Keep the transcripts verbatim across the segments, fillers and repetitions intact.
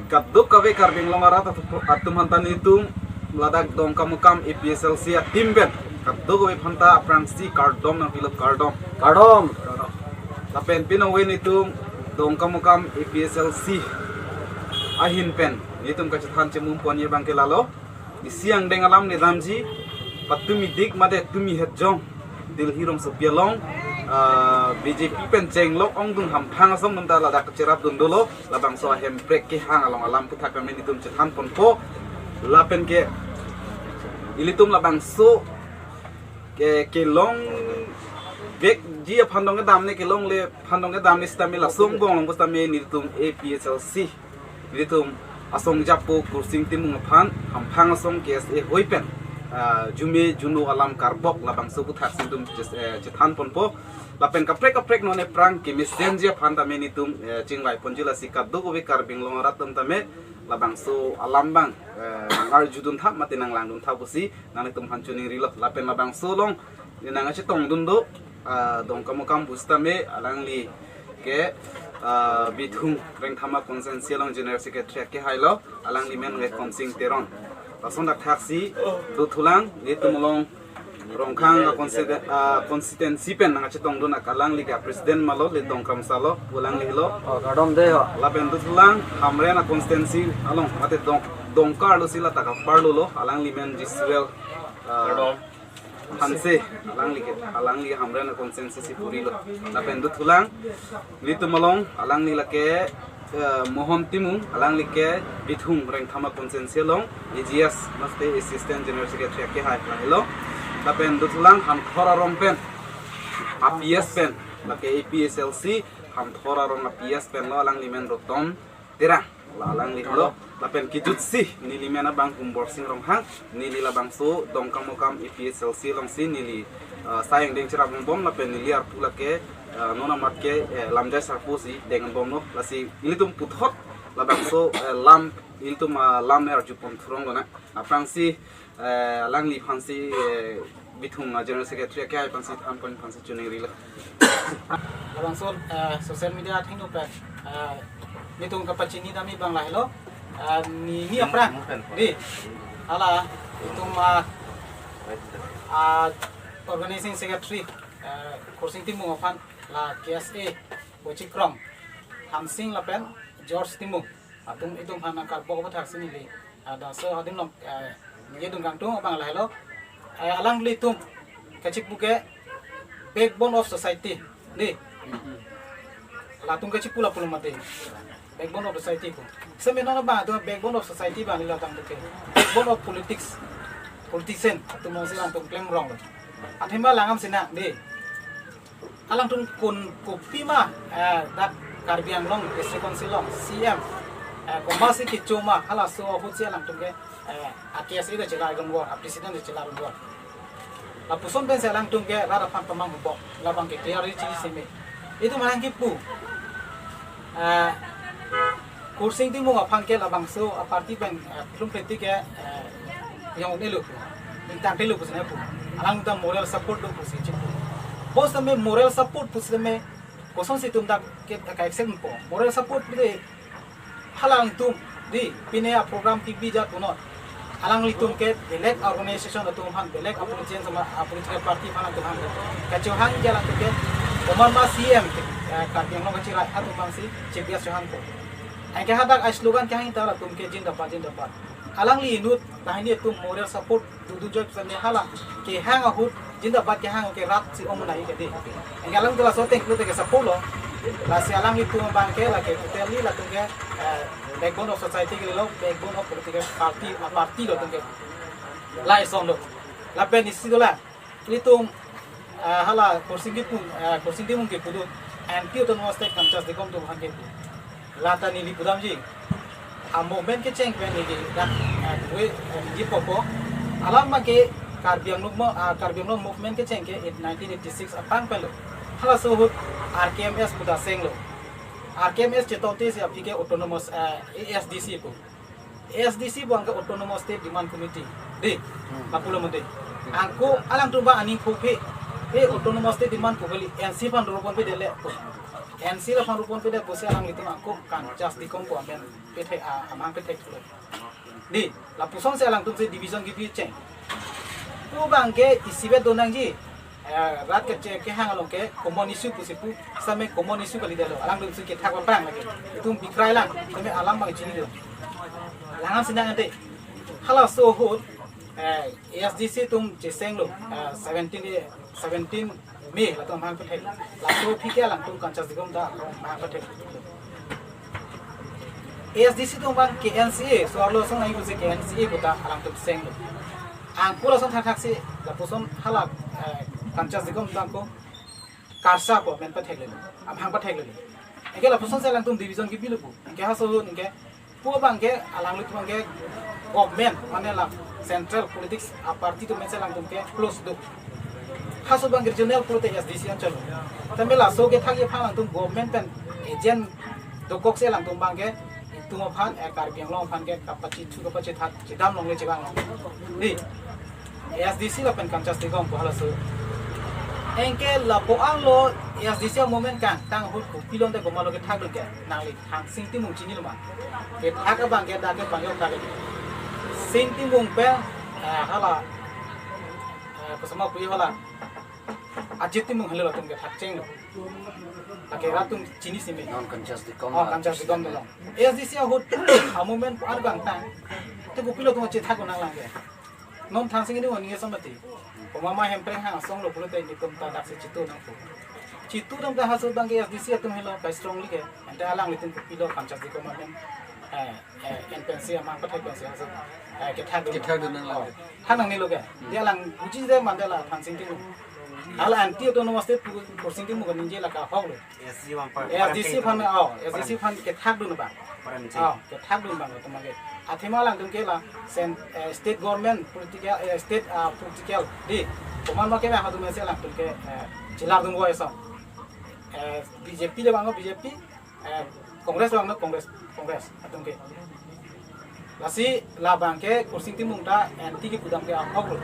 Kadokave Karbi Anglong arat atum, atum aphanta nelitum ladak Dongkamukam A P H L C a-team pen kadokave aphanta aphrangsi kardom nangpilo, kardom. Kardom. Kardom. Lapen pini nelitum Dongkamukam A P H L C ahin pen nelitum kachethan chemum ponji abangke lalo. Isi angdeng alam nedamji, patumi dik mate tumi hetjong Delhi rongsopi along, ah, B J P pen chenglok ongdung hamphang asong atum ta ladak cherapdun dolo, labangso ahemprek kehang along alam aputhak kami nelitum chethan ponpo. Lapen ke ilitum labangso ke kelong vekji aphan dong kedam ne, kelongle aphan dong kedam ne sitame lason angbong along pusitame nelitum A P H L C, nelitum asong japo Kursing Timung aphan hamphang asong K S A hoi pen, ah, jume juno alam karbok labangso aputhak si nelitum ches-, eh, chethan ponpo. Lapen kaprek kaprek non aphrang kemesenji aphan tame nelitum, eh, chingvai ponji, lasi kadokave Karbi Anglong arat atum tame labangso alam abang, eh, nangarjudun tha mate nanglangdun tha pusi nanglitum aphan choningrilo. Lapen labangso along neli nangkachetongdun do, ah, Dongkamukam pusitame alangli ke, ah, Bithung Rengthama constituency along General Secretary akehai lo, alangli amen ke Komsing Teron. Lason dak thaksi dothulang, nelitum along Rongkhang a-constitu-, ah, constituency pen nangkachetongdun ak alangli ke President malo, le Dongkramsa lo, alangli lo. Oh, kardom dei ho. Lapen dothulang Hamren a-constituency along mate Dong, Dongkar lo si lata kaparlo lo, alangli amen Jisuel, ah, Kardom. Hanse, alangli ke, alangli Hamren a-constituency si puri lo. Lapen dothulang nelitum along alangli lake, eh, Mohon Timung, alangli ke Bithung Rengthama constituency along A G S mate Assistant General Secretary akehai lahelo. Lapen dothulang Hamthor arong pen, a-P S pen, lake A P H L C Hamthor arong a-P S pen lo, alangli amen Roton Terang. La alangli lo. Lapen kejutsi neli amen abang Humborsing Ronghang, neli labangso Dongkamukam A P H L C alongsi neli, eh, sai angdeng cherapbom lapen neli arpu lake, eh, non amat ke, eh, Lamjai Sarpo si deng bomlo, lasi ilitum puthot labangso, eh, lam, ilitum, ah, lam arjupon thurong lonang. Aphrangsi, eh, alangli aphansi, eh, Bithung, ah, General Secretary akehai aphansi than pon aphansi choningrilo. Labangso, eh, social media athengno pen, eh, nelitum kapachini damji abang lahelo, eh, neli aphrang, dei, hala, itum, ah, ah, organizing secretary, eh, Kursing Timung aphan, la K S A Bochikrong Hansing lapen George Timung atum itum aphan nangkarbok aputhak si neli, ah, laso adim along, eh, ningjedun kangtung abang lahelo. Eh, alanglitum kachipu ke backbone of society, dei. Latum kachipu lapulo mati. Backbone of society pu. Seme non abang atum backbone of society abang neli latang ke. Backbone of politics. Politician atum si latum klem rong lo. Athema langdam sinang, dei. Alangtum kun kopima, eh, dak Karbi Anglong District Council along C M, eh, komatsi kecho ma, halaso ahut si alangtum ke, eh, a-K S A ta chelarun bom, a-president ta chelarun bom. Lapuson pensi alangtum ke rat aphan pamang bom, labang ke clear ri chini seme. Itum alang kipu, eh, Kursing Timung aphan ke labangso a-party pen, eh, pilum preti ke, eh, yang unelo pu. Intang telo pu sene pu. Alangtum moral support do pusi chipu. Bos tame moral support pusi tame kosonsi itum dak ke ka-accept po. Moral support pu de halangtum, dei, pine a-program T V jat punot. Alanglitum ke belek organization atum aphan, belek a-politician sama a-political party aphan atum aphan. Kachohang ke alangtum ke, komat ma C M ke, eh, Karbi Anglong kachirai atum aphansi chibia chohang ko. Anke hadak a-slogan kehang ta latum ke Zindabad, Zindabad. Alangli inut tahini atum moral support dudun joi pusi tame hala kehang ahut Zindabad kehang ke rat si ong nai ke dei. Anke alangtum laso ateng ke support lo. Lasi alanglitum abang ke lake totally latum ke, eh, backbone of society ke lo, backbone of political party, ah, party lo atum ke. Lai song lo. Lapen isi dolang. Ilitum, ah, hala Kursing kipu, ah, Kursing Timung kipu do, anti autonomous state Kamchas Dekom atum aphan kipu. Lata neli pudamji. A-movement kecheng pen neli dak, ah, we, ah, ningje popo. Alam abang ke Karbi Anglong mo, ah, Karbi Anglong movement kecheng ke nineteen eighty-six aphrang pen lo. Halaso ahut R K M S pu ta seng lo. R K M S chetongte si aphi ke autonomous, ah, A S D C pu. A S D C abang ke Autonomous State Demand Committee. Dei, hmm, lapulo mati. Anke alangtum abang aning phupe, eh, Autonomous State Demand pu kali, N C aphan ropon pe dele. N C A aphan ruponpedet pusi alanglitum ako Kanchas Dikom pu amen pethek, ah, amahang petheklo. Di, lapuson si alangtum si division kipi cheng. Pu abangke isivet donangji. Eh, rat keche kehang along ke common issue pusi pu, same common issue kalidetlo. Alangtum si kethak abang lake. Itum bikrai lang, same alam abang chinilo. Langam sinang ante. Halaso ahut, eh, A S D C atum chesenglo, eh, seventeen, seventeen May latum amahang pethek. Laso aphi ke alangtum Kanchas Dikom ta amahang pethek. A S D C atum abang K N C A, so arlo asong nai pusi K N C A puta alangtum senglo. Angkul asong thakthak si lapuson hala, eh, Kanchas Dikom ta ako KARSA pu amen patheklelo, amahang patheklelo. Anke lapuson si alangtum division kipilo pu. Anke halaso ahut anke pu abangke alanglitum abangke government, mane la central politics a party atum si alangtum ke close do. Halaso abang regional pulote A S D C anchotlo. Tame laso kethakji aphan alangtum government pen agent dokok si alangtum abangke itum aphan, eh, Karbi Anglong aphan ke kapachithu kapachithat chedam longle chevang longle. Di, A S D C lapen Kanchas Dikom pu halaso. Anke lapu-an lo A S D C a-movement kangtang ahut kopilo ante komatlo kethaklo ke, nangli Thangsing Timung chinilo ma? Kethak abangke dak ke pangyok dak ke. Sing Timung pen, eh, hala, eh, kosoma pui hala Ajit Timung henlo latum kethak chenglo. Lake rat atum chinisi me. Non Kanchas Dikom. Oh, la Kanchas Dikom dolo. A S D C ahut a-movement pu-an kangtang. Te kopilo atum chethak nanglang ke. Non Thangsing Timung aning ke samati. Komama Hemprek hang asong lo pulote nelitum ta daksi chitu nangpo. Chitu dam ta halaso abangke A S D C atum henlo kai strongly ke. Ante alanglitum kopilo Kanchas Dikom amen, eh, eh, N P N C amahang pathek pensi halaso, eh, kethak dun. Kethak dun nanglang. Oh, thak nangnelo ke. Di alang uji je mandala Thangsing Timung. Hala anti autonomous state pu Khorsing Timung kaningje lake ahok lo. S D C aphan, A S D C aphan, oh, S D C aphan kethak dun abang. Oh, kethak dun abang atum abangke. Athema alangtum ke la sen, eh, state government political, eh, state, ah, political. Di, komatlo ke halatum si alangtum ke, eh, chelar dun go eso. Eh, B J P le abang B J P, eh, Congress abang Congress, Congress atum ke. Lasi labangke Khorsing Timung ta anti kipu dam ke ahok lo.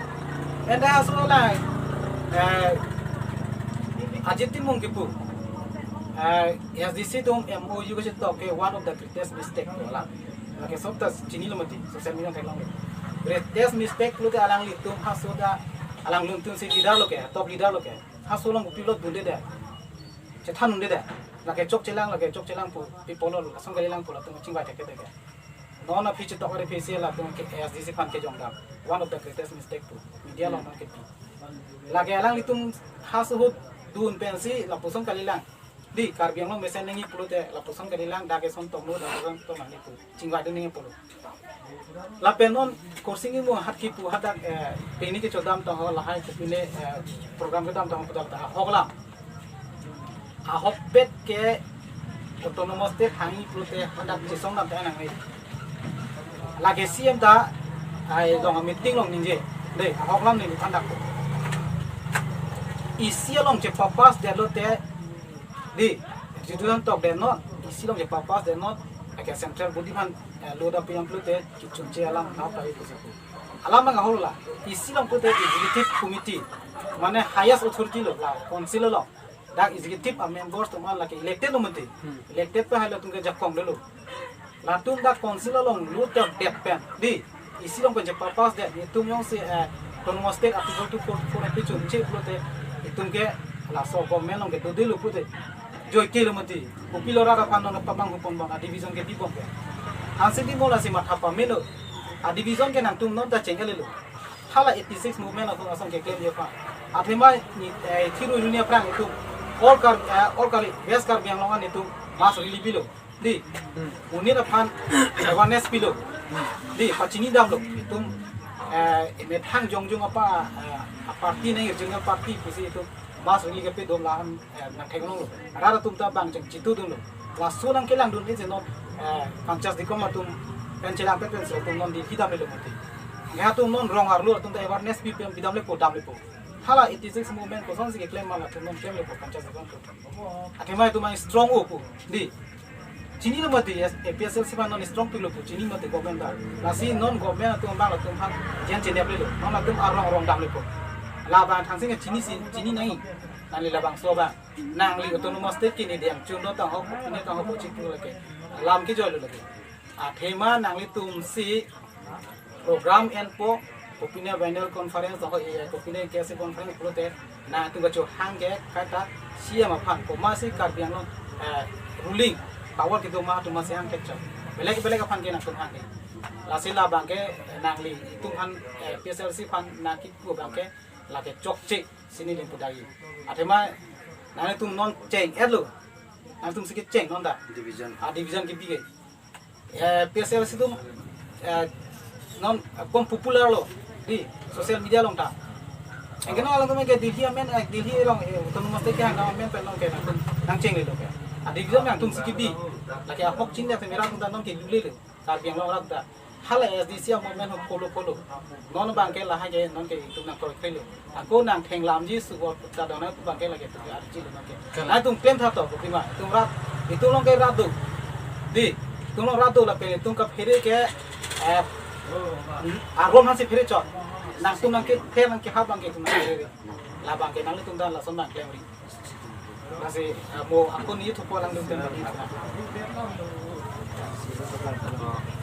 Ante halaso la, eh, Ajit Timung kipu, eh, A S D C atum M O U kechetok ke one of the greatest mistake lo alam. Lake sob ta chinilo mati, social media theklong lo. Greatest mistake pulote alanglitum halaso ta, alanglitum si leader lo ke, top leader lo ke. Halaso along kopilo dundedet, chethan dundedet. Lake chok chelang, lake chok chelang pu, people lo asong kalilang pu latum chingvai thekthekthe ke. Non aphi chetok ari phi si latum ke A S D C aphan kejong dam. One of the greatest mistake pu. Media along non kepi. Lake alanglitum halaso ahut dun pensi lapuson kalilang. Di, Karbi Anglong mesen nangji pulote lapuson kalilang, dak eson tonglo, dak eson tong nangji pu chingvai dun nangji pulo. Lapen non Khorsing Timung hat kipu hadak, eh, pini kechodam tong ho, lahai kopine, eh, program kedam tong ho pudak ta ahok alam. Ahokpet ke autonomous state hangji pulote hadak chesong dam ta nangji. Lake C M ta ai along meeting along ningje. Dei, ahok alam neli thandak. Isi along chepapass detlo te, di, judul tokdet non, isi along chepapass det non, ake central body aphan, eh, lo dam piang pulote, kichunche alam ha pai pusi pu. Alam abang ahok lo la, isi along pulote executive committee, mane highest authority lo la, council along. Dak executive a members atum an lake elected lo mati. Hmm. Elected pen hai latum ke jakong dolo. Latum dak council along lo tokdet pen. Di, isi along pen chepapass det, itum jongsi, eh, autonomous state article two four four A P chunche pulote, itum ke laso government along ke dodelo pulote. Joike lo mati. Kopilo rat aphan non pabang hupon bang, a division ke dibom ke. Hansi di mola si matha pamelo. A division ke nangtum non ta cheng-et-elo. Hala eighty-six movement atum asong keklem yo pa. Athema ni, eh, thiru dunia prang itum. All Kar, eh, all Kar, West Karbi Anglong an itum mass rally pilo. Di. Hmm. Unit aphan awareness pilo. Hmm. Di, pachini damlo. Itum, eh, methang jongjong apa, eh, party nang regional party pusi itum mass rally kepi dom lahan, eh, nangtheklonglo. Rat atum ta bang cheng chitu dunlo. Laso nangkelang dun-e je non, eh, Kanchas Dikom atum pen chelangpet pensi atum non di pidamlo mati. Nge atum non rong arlo atum ta awareness pi pen pidamlepo, damlepo. Hala eighty-six movement kosonsi keklem ma latum non klemlepo Kanchas Dikom atum. Athema itum abang strong-o pu. Di. Chinilo mati, yes, A P H L C aphan non strong pilo pu, chini mati government ta. Lasi non government atum abang latum aphan jen chenep lelo. Non latum arong arong damlepo. Labang Thangsing chinisi, chini nangji. Nangli labangso abang, nangli autonomous state kini diang chuno tang ho, kini tang ho pochik tu lake. Lam ke jolo lake. Athema nanglitum si program enpo, kopine biennial conference ho, eh, kopine K S A conference pulote, nangtum kachohang ke kata C M aphan, komatsi Karbi Anglong, eh, ruling power kedo ma atum si hang kechok. Belek belek aphan ke nangtum hang ke. Lasi labang ke nangli itum aphan, eh, P S L C aphan nangkipu abang ke lake chokche si neli pudagi. Athema nanglitum non cheng-etlo. Nangtum si kecheng non ta. Division. Ah, division kebi ke. Eh, P S L C atum, eh, non, eh, kom popular lo di social media along ta. Anke non alangtum ke Delhi amen, eh, Delhi along, eh, autonomous state kehang amen pen non ke nangtum nangchenglelo ke. Ah, division nangtum si kebi. Lake ahok chinine atum rat atum ta non ke lulelo. Karbi Anglong rat ta. Hala A S D C a-movement ho follow follow. Non abang ke lahai ke non ke itum nangkroi kroi lo. Ako nangthenglamji sugot ta dona abang ke lake tu arji lo non ke. Kalang. Nangtum klem tha to, kopima. Itum rat, itum along ke rat do. Di, itum along rat do lapen itum kaphere ke, eh, arom aphansi phere chot. Nangtum nangkepher nangkehap abang ke itum nangphere. Labang ke nanglitum ta lason nangklemri. Lasi, eh, mo akun ni thupo alangtum pen bagi.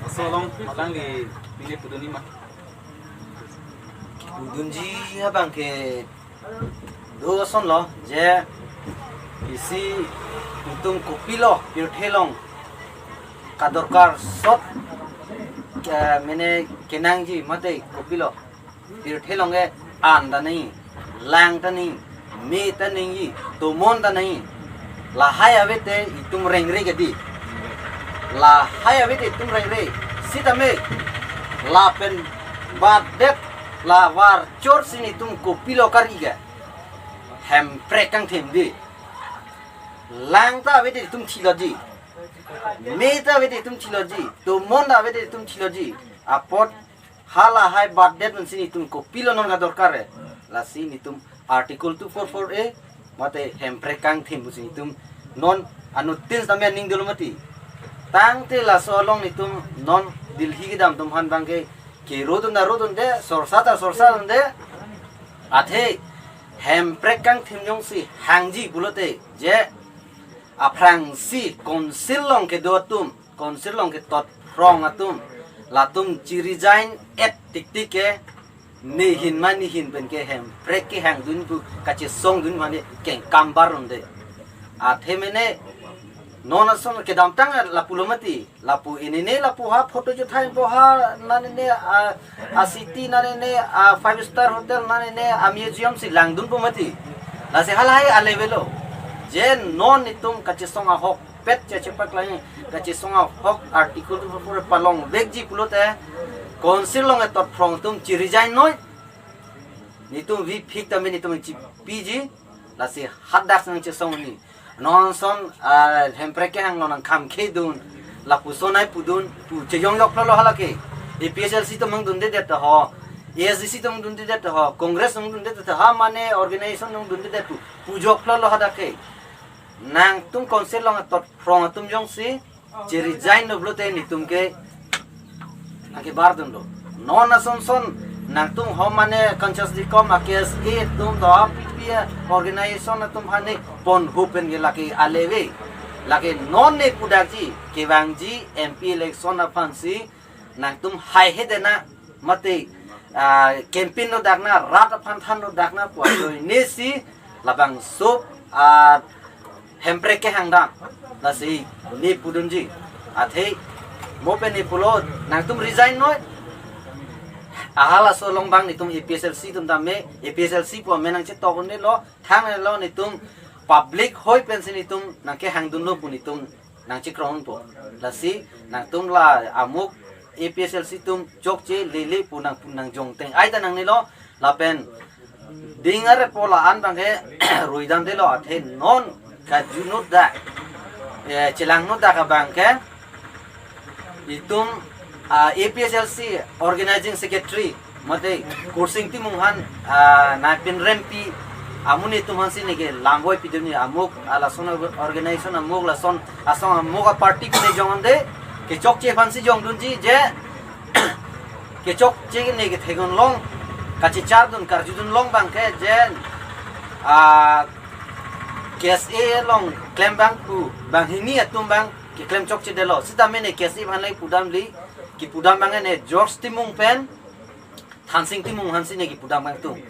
Laso along alangli pine pudunji ma? Pudunji abang ke do ason lo je isi itum kopilo pirthe along kadorkar sot, eh, mene kenangji mate kopilo. Pirthe along ke an ta nangji, lang ta nangji, me ta nangji, tomon ta nangji. Lahai ave te itum rengre ke di. Lahai ave te itum rengre. Sitame lapen batdet la varchor si netum kopilo kari ke. Hemprek kangthim di. Lang ta ave te itum thiloji. Me ta ave te itum thiloji. Tomon ta ave te itum thiloji. Apot halahai batdet pensi netum kopilo non kadorkar e. Lasi netum Article two four four A mate hemprek kangthim pensi netum non anuttin sitame aning dolo mati. Tangte laso along netum non Delhi kedam atum aphan abang ke kerodun arodunde, sorsa ta sorsadunde. Athe hemprek kangthim jongsi hangji pulote je aphrangsi council along kedo atum, council along ketot phrong atum, latum chi-resign-et tiktik ke nehin ma nehin pen ke hemprek kehangdun pu kachesongdun mane kengkam bar unde. Athe mene non ason kedamtang lapulo mati, lapu inine lapu ha photo juthain po ha nanine a, a city nanine a five star hotel nanine a museum si langdunpo mati. Lasi halahai a-level lo. Je non netum kachesong ahokpet chechepak lang kachesong ahok Article two four four palongvekji pulote council along ketot phrong atum chi-resign noi. Netum vi phik tame netum chipiji. Lasi hadak nangchesong ni. Non ason, ah, hemprek kehang along nangkham khedun. Lapuson ai pudun, pu cheyong yok lo halake. A P H L C atum nangdundedet ho. A S D C atum nangdundedet ho. Congress atum nangdundedet ha mane organization nangdundedet pu. Pu jok lo hadak ke. Nangtum council along ketot phrong atum jongsi chi-resign lo pulote netum ke nangkebardunlo. Non ason son nangtum ho mane conscience dikom a K S A atum do a P P organization atum hane pon hupen ke lake a-level. Lake non ne pudakji kevangji M P election aphansi nangtum haihe dena mate, ah, campaign lo dakna, rat aphan than lo dakna pu ajoine si labangso, ah, hemprek kehang dam. Lasi ne pudunji. Athe mo pen ne pulo nangtum resign noi. Aha laso along abang netum A P H L C atum tame, A P H L C pu amen nangchetok un'elo, thangnelo netum public hoi pensi netum nangkehangdunlo pu netum nangchekrongpo. Lasi nangtum la amuk A P H L C atum chokche lele pu nang, pu nangjongteng ai ta nangnelo lapen ding arepo la-an abang ke ruidamdelo athe non kajunut dak, eh, chelangnut dak abang ke itum, ah, A P H L C organizing secretary mate Kursing Timung aphan, ah, nangpinrempi amonit atum aphansi neke lamvoi pidunji amuk, ah, lason organization amuk lason asong amuk a-party pine jongde kechokche aphansi jongdunji je kechokche neke theklong kachechardun karjudun long abang ke je, ah, K S A along klem abang pu, banghini atum abang keklem chokchedetlo. Sitame ne K S A aphan le pudam li, kipudam abang ne George Timung pen Thansing Timung aphansi ne kipudam abang atum.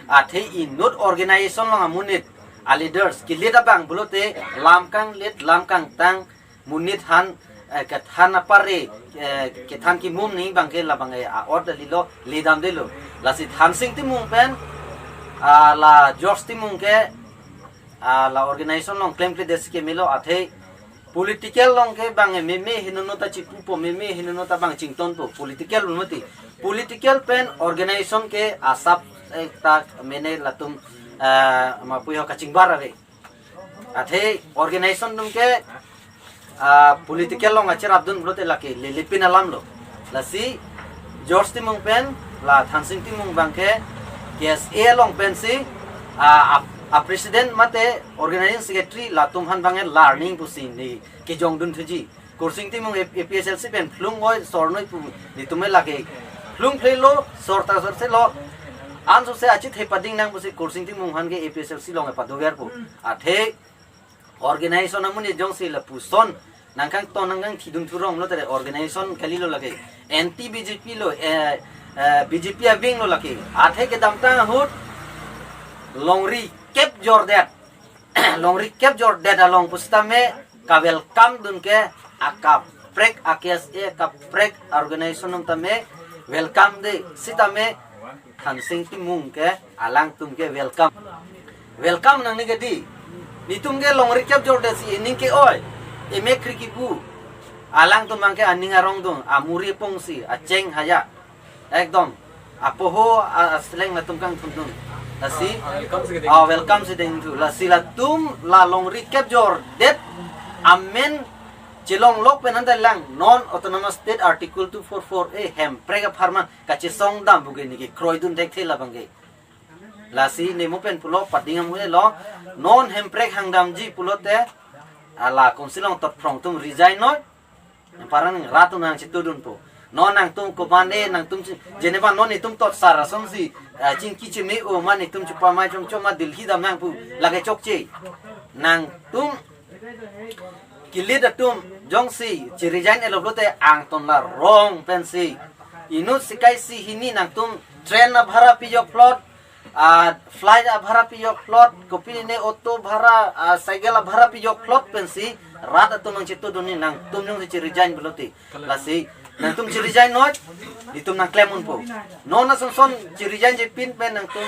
Athe inut organization along amonit, a leaders, ke-lead abang pulote lam kanglead, lam kangtang, monit aphan, eh, kethan apar, eh, kethan kimum ni abang ke labang, eh, a-ot kalilo, ledamdetlo. Lasi Thansing Timung pen, ah, la George Timung ke, ah, la organization along klemkledetsi kemelo, athe political along ke abang, eh, meme henono ta chipupo, meme henono ta abang chingtonpo, political mati. Political pen organization ke asap, eh, ta mene latum, ah, mapuyo kachingbar ave. Athe organization atum ke, ah, political along achirapdun pulote lake lele pin alamlo. Lasi George Timung pen la Thansing Timung abang ke K S A along pensi, ah, a, a president mate organizing secretary latum aphan abang ke learning pusi ne kejongdun thuji. Kursing Timung A P H L C pen phlung oi sor noi pu netum lake phlung phlelo, sor ta sorselo. Ansose achithe pading nang pusi Kursing Timung aphan ke A P H L C along pado verpo. Athe organization amonit jongsi lapuson nangkangton nangkangthidun thurong lo, tere organization kalilo lake. Anti B J P lo, eh, eh, B J P a-wing lo lake. Athe kedamtang ahut longri kep jordet. Longri kep jordet along pusitame ka-welcome dun ke akaprek a-K S A, akaprek organization atum tame welcome de, sitame Thansing Timung ke alangtum ke welcome. Welcome nangne ke di. Netum ke longri kep jordetsi ening ke-oi, emek kri kipu. Alangtum abang ke aning arong dung, amuri pongsi, acheng haya. Ekdom. Apoho a-, asleng latum kangthundun. Lasi, ah, welcome si dengthu. Lasi latum la longri kep jordet amen chelonglok pen anta lang non Autonomous State Article two four four A Hemprek apharman kachesongdam pu ke ne kekroidun thekthe labang ke. Lasi ne mo pen pulo pading amu lo, non Hemprek hangdamji pulote, ah, la Council along totphrong atum resign noi. Parang rat atum nangchetudunpo. Non nangtum komatne nangtum chi-, jeneba non netum tot sar asonsi, ah, chingki cheme-o ma netum chupamai chomchom ma Delhi dam nang pu lake chokche. Nangtum ke-lead atum jongsi chi-resign etlo pulote angton la wrong pensi. Inut sika isi hini nangtum train abhara pijokplot, ah, flight abhara pijokplot, kopine auto bhara, ah, cycle abhara pijokplot pensi rat atum nangchetudun ni, nangtum jongsi chi-resign pulote. Lasi nangtum chi-resign noi, netum nangklem unpo. Non asonson chi-resign jepin pen nangtum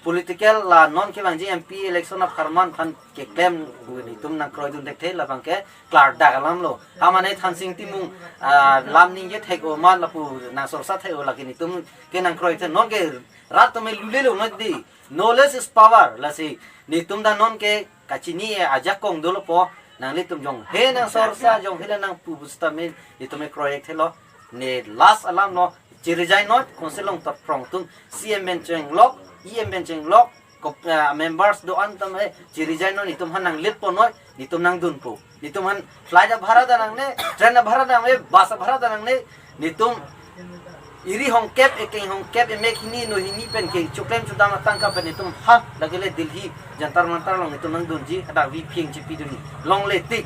political la non kevangji M P election apharman aphan keklem pu netum nangkroidun thekthe labang ke klardak alamlo. Ha mane Thansing Timung, ah, lam ningje thek-o ma lapu nangsorsa thek-o lake netum ke nangkroithe, non ke rat atum lulelo mati. Knowledge is power. Lasi netum ta non ke kachini ajakong dolopo, nanglitum jonghe nangsorsa, jonghe le nangpu pusitame netum ke kroithelo. Ne last alamlo, chi-resign noi, Council along totphrong atum, C M pen chenglok, E M pen chenglok, kop-, ah, members do-an tame chi-resign noi, netum aphan nang-lead pon noi, netum nangdunpo. Netum aphan flight abhara ta nangne, train abhara ta nangne, bus abhara ta nangne, netum iri hongkep, ekeng hongkep, emek hini, no hini pen ke choklem chodam atangka pen netum ha lake le Delhi Jantar Mantar along netum nangdunji, hadak vi phing chipidun longle tik.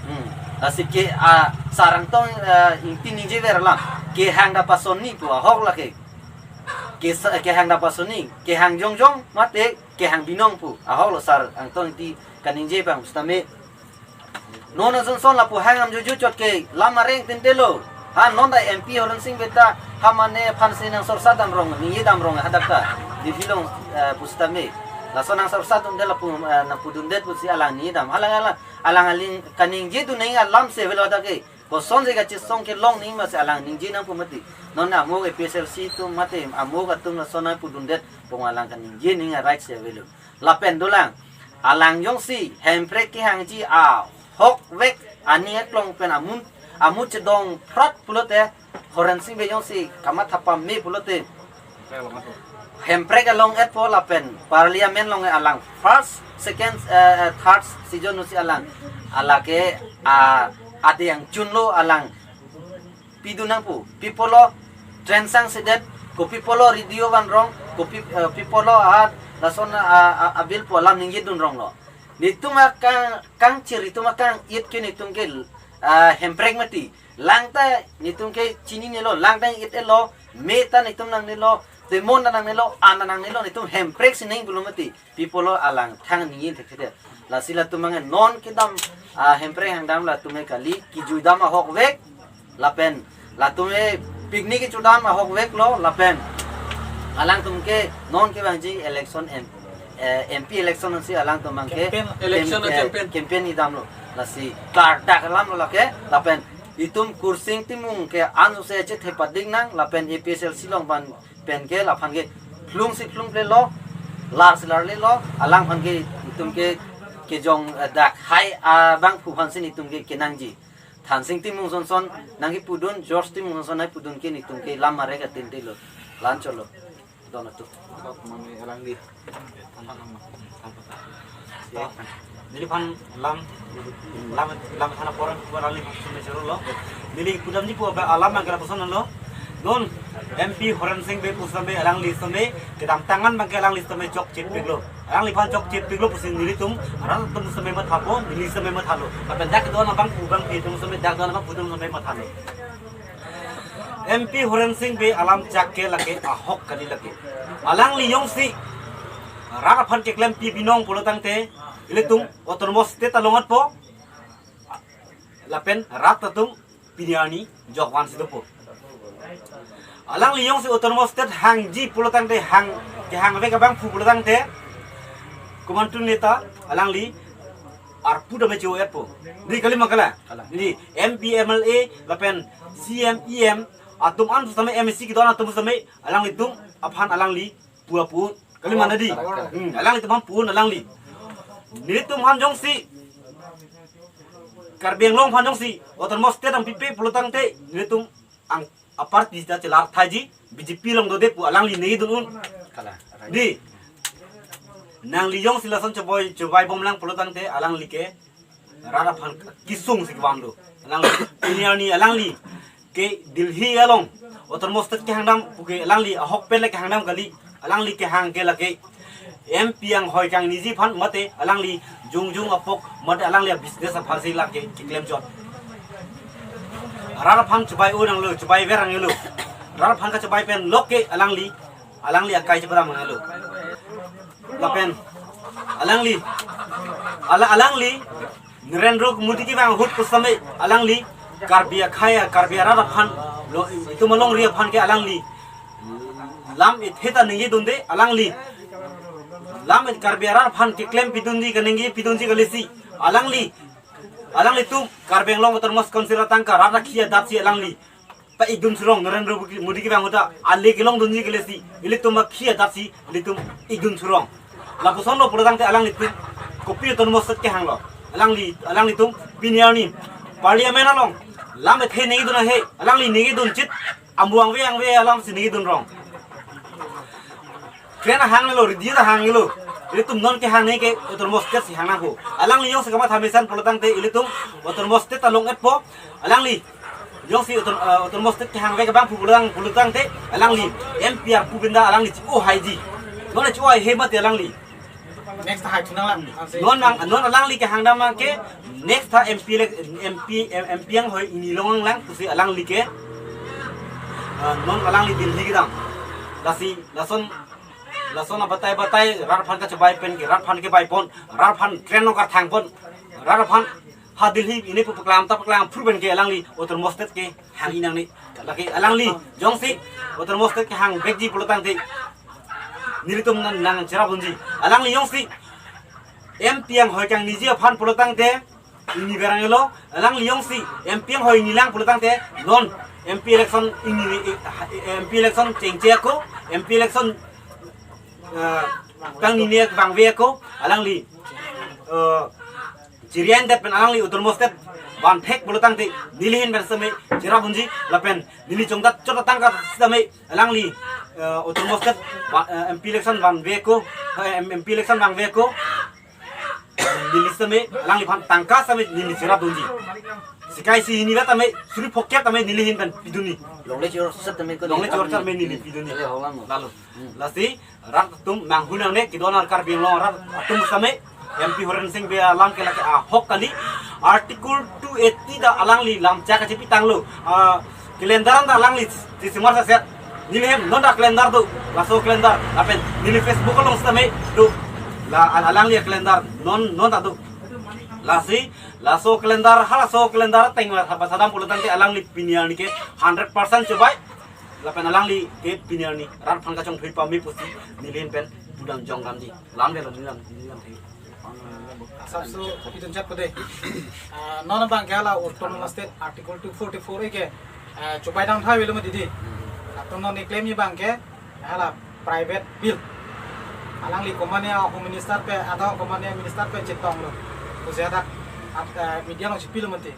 Hmm. Lasi ke, ah, sar Angtong, ah, Ingti ningjever alam, kehang da pasonni pu ahok lake. Ke sa-, kehang da pasonni, kehang jongjong mate kehang binong pu ahok lo sar Angtong Ingti kaningje abang pusitame. Non asonson lapu hang am juju chot ke lam areng tintelo. Ha non ta M P Horensing Bey ta ha mane aphansi nangsorsa damrong, ningje damrong hadak ta. Delhi along, eh, pusitame. Laso nangsorsa dunde lapu, eh, nangpudundet pusi alang ningje dam. Alang, alang, alang aling kaningjedun nang alam si avelo hadak ke. Kosonsi kachesong kelong nangji masi alang ningje nangpo mati. Non amuk A P H L C atum mate amuk atum lason nangpudundet pu alang kaningje nang a-right si avelo. Lapen dolang, alang jongsi Hemprek kehangji ahokvek aning aklong pen amun, amu chedong phrat pulote, Horensing Bey jongsi kamatha pame pulote, Hemprek along-etpo lapen Parliament along alang first, second, eh, eh, third season pusi alang, alake, ah, ade angchunlo alang pidun nangpo, pi apotlo train sangsedet, kopi apotlo radio vanrong, kopi, eh, pi apotlo ahat lason a, a, a-bill pu alam ningjedun ronglo. Netum akang, kangchir, netum akang-it ke netum ke, ah, hemprek mati. Lang ta netum ke chininelo, lang ta it-elo, me ta netum nangnelo, temon ta nangnelo, an ta nangnelo, netum hemprek si nangji pulo mati. Pi pulo alang thang ningin thekthedet. Lasi latum ange non kedam, ah, hemprek hangdam latum ke kali, kejui dam ahokvek, lapen latum ke picnic kecho dam ahokveklo, lapen alangtum ke non kevangji election M-, eh, M P election ansi alangtum abang ke Campaign. Election cam-, eh, campaign. Campaign kedamlo. Lasi klardak alamlo lake, lapen itum Kursing Timung ke anuse chethepading nang, lapen A P H L C along abang pen ke laphan ke phlung si phlungplelo, lar si larlelo, alangphan ke itum ke kejong, eh, dak hai abangphu aphan si netum ke kenangji. Thansing Timung sonson nangkepudun, George Timung sonson nangkepudun ke netum ke lam marek atintilo. Lan cholo. Don atum. Mane alangli. Neliphan lam, lam, lam thana poran pu alangli sumesero lo. Neli pudamji pu alam angkara pusonlo. Non M P Horen Sing Bey pusitame alangli sitame kedamtang an abang ke alangli sitame chokchepiklo. Alangliphan chokchepiklo pusi nelitum, arat atum sitame mathapo, neli sitame mathalo. Lapen dak don abangphu abangpi atum sitame, dak don abangphu atum sitame mathalo. M P Horen Sing Bey alam chak ke lake ahok kali lake. Alangli jongsi rat aphan keklempi binong pulo tangte, ilitum Autonomous State along atpo, lapen rat atum pini arni jokvan si dopo. Alangli jongsi Autonomous State hangji pulo tangte, hang, kehangvek abangphu pulo tangte, komantu neta alangli arpu tame cho-etpo. Di kali ma kala? Kala. Di M P, M L A, lapen C M, E M, atum an sitame M A C kedon atum sitame alanglitum aphan alangli pu-a pu-un. Kali ma di? Kala, kala. Hmm, alanglitum aphan pu-un alangli. Nelitum aphan jongsi, Karbi Anglong aphan jongsi Autonomous State nangpipe pulo tangte, nelitum ang aparty ta chelar thaiji, B J P along dode pu alangli ningjedun un. Kala. Di. Nangli jongsi lason choboi, chobai bomlang pulo tangte, alangli ke rat aphan kesung si kevang do. Alangli, pini arni alangli ke Delhi along Autonomous State kehangdam puke alangli ahok pen le kehangdam kali. Alangli kehang ke lake M P anghoi kangniji aphan mate alangli jongjong apok mate alangli business aphan si lake keklem chot. Rat aphan chobai-o nanglo, chobaiver nanglo. Rat aphan kachobai pen lok ke alangli, alangli akai chepadam nanglo. Lapen alangli, ala, alangli Narendra Modi kevang ahut pusitame alangli Karbi akhei, Karbi arat aphan lo, itum alongri aphan ke alangli lam ethe ta ningjedunde, alangli lam et Karbi arat aphan keklempidunji, kaningje pidunji kalisi alangli, alanglitum Karbi Anglong Autonomous Council atangka rat akhei adat si alangli pa-ikdun surong, Narendra Modi kevang ahut ta ale kelongdunji kalisi ilitum akhei adat si ilitum ikdun surong. Lapusonlo pulo tangte alanglitum kopi Autonomous State kehanglo. Alangli, alanglitum pini arni Parliament along lam ethe ningjedun ahe, alangli ningjedun chit, ambu angve angve alam si ningjedun rong. Train ahangnelo, ridi ahangnelo. Ilitum non kehang nangji ke Autonomous State si hang nangpo. Alangli jongsi kamatha mesen pulo tangte ilitum Autonomous State along etpo. Alangli jongsi auto-, eh, Autonomous State kehangvek abangphu pulo tang, pulo tangte, alangli M P arpu pen ta alangli cho-o haiji. Non cho-o haihe mati alangli. Next ta hai thu nanglang. Non nang, non alangli kehangdam ke next ta M P le, M P, M P anghoi ingni long nanglang pusi alangli ke, eh, non alangli Delhi kedam. Lasi, lason, lason abatai batai rat aphan kachobai pen ke, rat aphan kebai pon, rat aphan train along karthang pon, rat aphan ha Delhi ini pu paklam ta paklam phru pen ke alangli Autonomous State kehang-i nangne. Lake alangli jongsi Autonomous State kehangvekji pulo tangte nelitum nang, nangcherapdunji. Alangli jongsi M P anghoi kangniji aphan pulo tangte ingniver nanglo, alangli jongsi M P anghoi ingnilang pulo tangte non M P election ingni, M P election chengche ako, M P election, eh, kangnine vangve ako, alangli, eh, chirian det pen alangli Autonomous State vanthek pulo tangte neli ahin pen sitame cherapdunji, lapen neli chongdat chot atangka sitame alangli, eh, Autonomous State va-, eh, M P election vanve ako, eh, M-, M P election vangve ako, neli sitame alangliphan tangka sitame neli cherapdunji. Sikai si hini rat tame, suri phokep tame neli ahin pen pidunji. Longle chor sat tame ko Longle chor sat tame neli pidunji. Ele holang mo. Lalo. Hmm. Lasi rat atum manghu nangne, kedon ar Karbi Anglong rat atum sitame M P Horen Sing Bey alam ke lake ahok kali. Article two eighty ta alangli lamchak kachepi tanglo. Ah, calendar ta alangli chisimar saset. Neli hem non ta calendar do. Laso calendar. Lapen neli Facebook along sitame do. La al- alangli calendar non non ta do. Lasi laso calendar, halaso calendar ateng ba ba sadam pulo tangte alangli pini arni ke hundred percent chobai. Lapen alangli ke pini arni rat aphan kachongthui pame pusi neli ahin pen pudam jong damji. Lam ke lo neli lam, neli lam thek. Asapso idun chat pade. Ah, non abang ke hala Autonomous State Article two forty-four A ke, ah, chobai dam thai velo ma didi. Latum non ni claim ni abang ke hala private bill. Alangli komane Home Minister pen, ada komane Minister pen chetonglo. Pusi adak, ah, media along chepilo mati.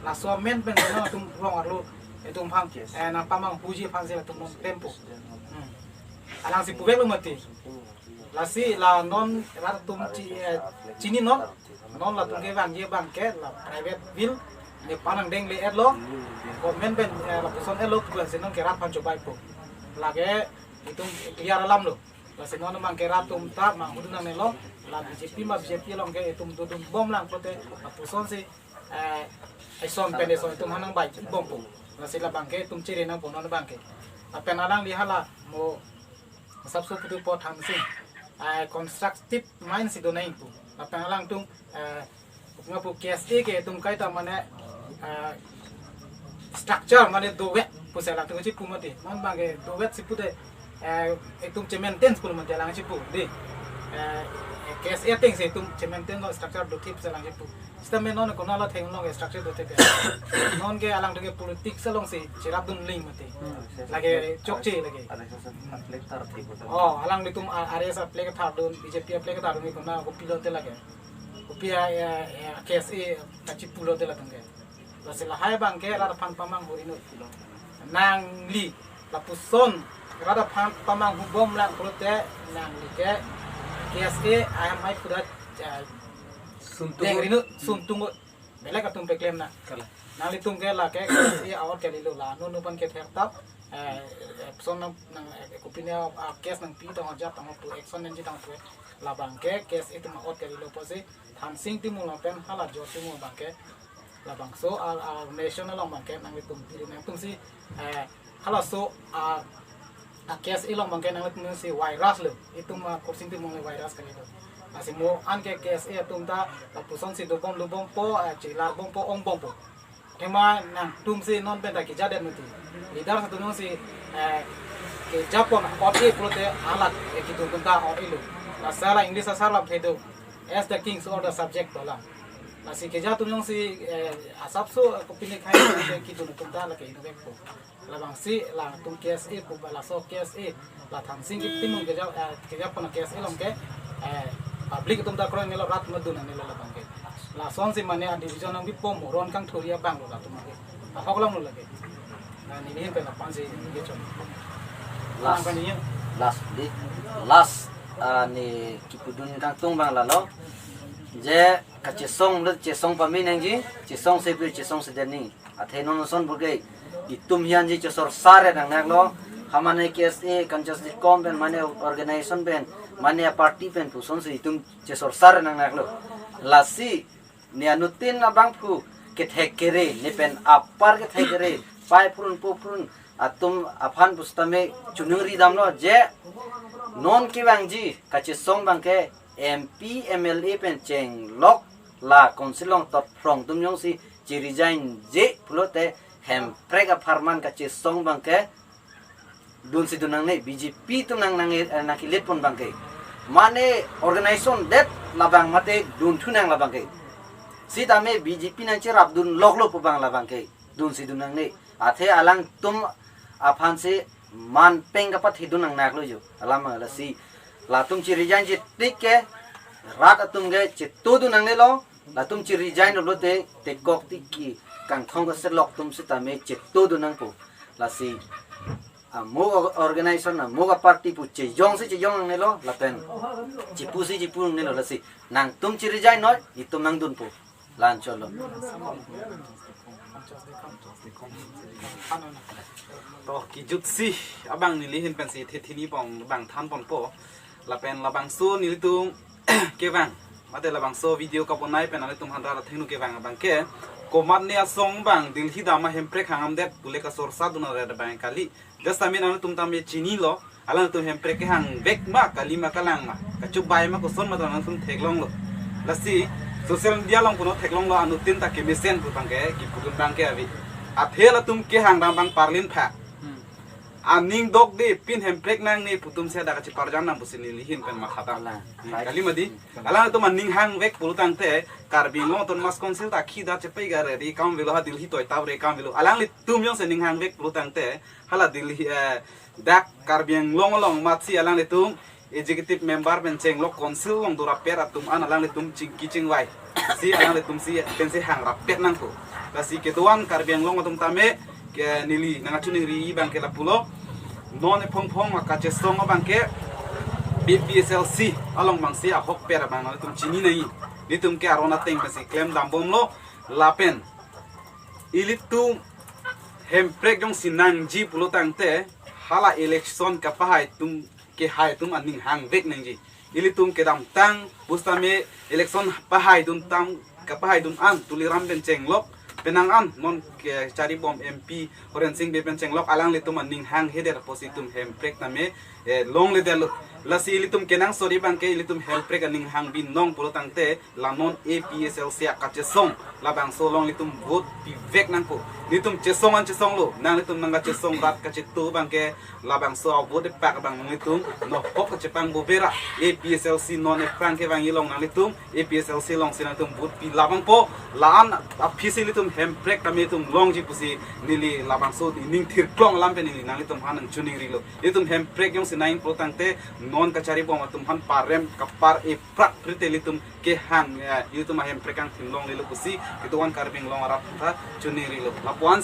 Laso amen pen non atum rong arlo, itum aphan, eh, nangpamanghuji aphan si latum non tempo. Hmm. Alangsi puveklo mati. Lasi la non rat atum chi, eh, chini non, non latum kevangji abang ke la private bill, ne panang deng le etlo, government pen, eh, lapuson etlo, pu si non ke rat aphan chobaipo. Lake itum clear alam lo. Lasi non abang ke rat atum ta manghu dun nangnelo, la B J P ma B J P along ke itum dodun bomlang pulote, lapuson si, eh, eson pen eson itum aphan nangbai bompo. Lasi labang ke itum chere nangpo non abang ke. Lapen alangli hala mo asapso putu po Thangsing, eh, constructive mind si do nangpo. Lapen alangtum, eh, ngapu K S A ke itum kaita mane, eh, structure mane dovet pusi alangtum chipu mati. Non abang ke dovet si pulote, eh, itum che-maintain pulo mati alang chipu, dei. Eh, K S A ateng si itum che-maintain lo, structure dothip si alang chipu. Sitame non konat atheng along structure dothip. Non ke alangtum ke politics along si cherapdun ling mati. Lake chokche lake. Oh, alanglitum a-, R S S a-flag thardun, B J P a-flag thardun ke konat kopilote lake. Kopi a, a, a, K S A kachipulote latum ke. Lasi lahai abang ke rat aphan pamanghu inut. Nangli lapuson rat aphan pamanghu bomlang pulote nangli ke K S A aham hai puda, ah, Suntung. Deng rinut, suntung. Belek atum pe claim nang. Kalang. Nanglitum ke lake K S A a-ot kalilo, la non non aphan ke thertap, eh, eh, son nang, nang, eh, kopi ne, ah, case nangpi tang ajat tang pu, action nangji tang pu. Labang ke K S A atum a-ot kalilo pusi Thangsing Timung lapen hala Joe Timung abang ke, labangso a, a, nation along abang ke nanglitum piri nangtum si, eh, halaso a, a K S A along abang ke nanglitum si virus lo. Itum, ah, Khorsing Timung le virus kalilo. Lasi mo an ke K S A atum ta lapuson si dobom lubompo, ah, chelar bompo, ong bompo. Athema nangtum si non pen ta kejadet mati. Leader atum si, eh, kejapon ot-e pulote alat, eh, kidun atum ta ot-elo. Lasi la English asar lam thedo, "As the king's order, subject to alam." Lasi keja atum si, eh, asapso, eh, kopine khai kidun atum ta lake inutvet po. Labangsi latum K S A pu ba laso K S A, la Thangsing Timung keja, eh, kejapon K S A along ke, eh, public atum ta kroi nelo, rat atum dun nangnelo labang ke. Lasonsi mane a-division nangpipo mo, ron kangthuri abang lo latum ke. Ahok alam lo lake. Nah, neli ahin pen lapu-an si neli chon. Last. Abang ke neli. Last, dei. Last, ah, ne kipudun kangtung abang lalo. Je kachesong le chesong pame nangji, chesong si pu chesong si deni. Athe non ason pu ke itum hianji chesorsar nangnaklo, hamane K S A, Conscious Dicom pen, mane organization pen, mane party pen pusonsi itum chesorsar nangnaklo. Lasi ne anuttin abangphu kethek kere, ne pen apar kethek kere, pai phurun po phurun atum aphan pusitame choningri damlo je non kevangji kachesong abang ke M P, M L A pen chenglok la council along tot phrong atum jongsi che-resign-je pulote Hemprek apharman kachesong abang ke dunsi dun nangne, B J P atum nang, nang, eh, nangkelet pon abang ke. Mane organization det labang mate dunthu nang labang ke. Sitame B J P nangcherapdun loklo pu abang labang ke. Dunsi dun nangne. Athe alangtum aphansi manpeng kapathedun nangnaklo jo. Alam lasi. Latum che-resign-je tik ke rat atum ke chetodun nangnelo. Latum che-resign-lo pulote tekok tiki kangthong kaselok atum sitame chetodun nangpo. Lasi amo or-, organization amo aparty pu chejongsi chejong nangnelo lapen chepusi chepu nangnelo, lasi nangtum che-resign noi, itum nangdunpo. La-an cholo. To kejutsi abang neli ahin pensi thethe ni pon abang than ponpo. Lapen labangso nelitum kevang Mate labangso video kabonai pen nanglitum aphan ra athengno kevang abangke, komatne asong abang Delhi dam ahemprek hangam det pule kasorsa dun aret abang kali. Just amin nanglitum tame chinilo, alangtum hemprek kehangvek ma, kali ma, kalang ma, kachubai ma, koson ma, nanglitum theklonglo. Lasi social media along puno theklonglo, anuttin ta kemesen pu abangke kipudun abangke ave. Athe latum kehang dam abang parlin pha. Aning dokde, pin hemprek nangne pu atum si dak kachiparjan nang pusi neli ahin pen matha ta. Alang. Kali mati. Alangtum aning hangvek pulo tangte, Karbi Anglong Autonomous Council ta khi da chepai ga re, re kam avelo, ha Delhi toitap re kam avelo. Alanglitum jongsi ning hangvek pulo tangte, hala Delhi, eh, dak Karbi Anglong along amatsi alanglitum executive member pen chenglok, council along do rapet atum an alanglitum chingki chingvai si alanglitum si pensi hang rapet nangkok. Lasi kedo-an Karbi Anglong atum tame, ke neli nangkachiningri abangke lapulo. Non ephong phong akachesong abangke A P H L C along abangsi ahokpet abang nanglitum chini nangji. Nelitum ke aron ateng pensi klem dambomlo lapen ilitum hemprek jongsi nangji pulo tangte, hala election kapahai atum, kehai atum aning hangvek nangji. Ilitum kedamtang pusitame election pahai dun tang, kapahai dun an Tuliram pen chenglok, penang an non kacharibom M P Horen Sing Bey pen chenglok, alanglitum aning hanghedet pusi itum hemprek tame, eh, longledetlo. Lasi ilitum kenangsot abangke ilitum hemprek aning hang binong pulo tangte, la non A P H L C akachesong labangso along ilitum vote pivek nangkok. Nelitum chesong an chesonglo, nanglitum nangkachesong rat kachetu abangke labangso avote epak abang nanglitum nohok kachepang bobera. A P H L C non aphrang kevangji along nanglitum A P H L C alongsi nangtum vote pi labangpo. La-an aphi si ilitum hemprek tame itum longji pusi neli labangso ining thirklong alam pen neli nanglitum aphan nangchiningrilo. Ilitum hemprek jongsi nang pulo tangte, non kacharibom atum aphan parem kapar eprak prite ilitum kehang, eh, ilitum ahemprek angthim longlelo pusi kedo-an Karbi Anglong arat aphan chiningrilo. Lapu-an